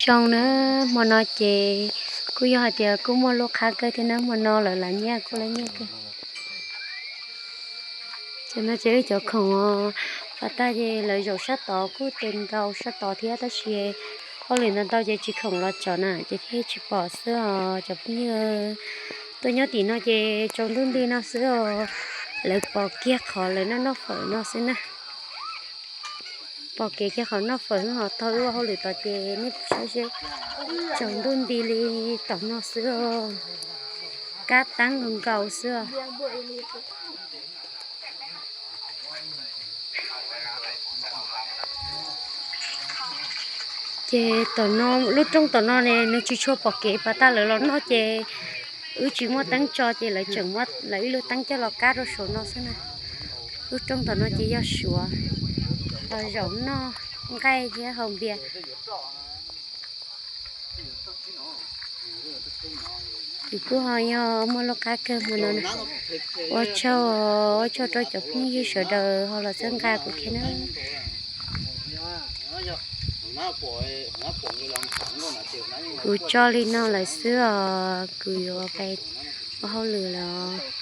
Zoo na, hmo no ces kuj yog hais tias kuj muaj lub qhab kawg thiab na, hmo no lawv lav nyiaj kuj lav nyiaj kawg. Ces no ces wb cov khoom pas tag ces lawv zaum sab tod kuj tes ntau sab tod thiab tab sis hauj lwm ntau ntau ces tsis khoom los tsom na ces thiaj tsis pom xwb os cov phooj ywg. Tuaj nyob tim no ces tsaus ntuj nti no xwb os, lawv pom kiag qhov lawv noj noj fawm no xwb na. Pom kev kiag qhov noj fawm hwb hos tag wb ua hauj lwm tod ces nej saib seb, tsaus ntuj nti li tom no xwb os, kab teeb nkaus nkaus xwb os. Ces tom no, lub roob tom no ne nws tsis tshua pom kev pas tag lawv los noj ces wb tsis muaj teeb tso ces lawv tseem muab lawv ib lub teeb coj los kab rau saum no xwb na. Lub roob tom no ces yog Suav los zaum noj nqaij thiab haus npias. Kuv kuj ho yog muaj lub qab kawg hmo no na. Ua tsaug, ua tsaug rau cov phooj ywg sawv daws ho los txhawb nqa kuv thiab na. Kuv tso li no lawm xwb os, kuv yuav pais ua hauj lwm lawm os.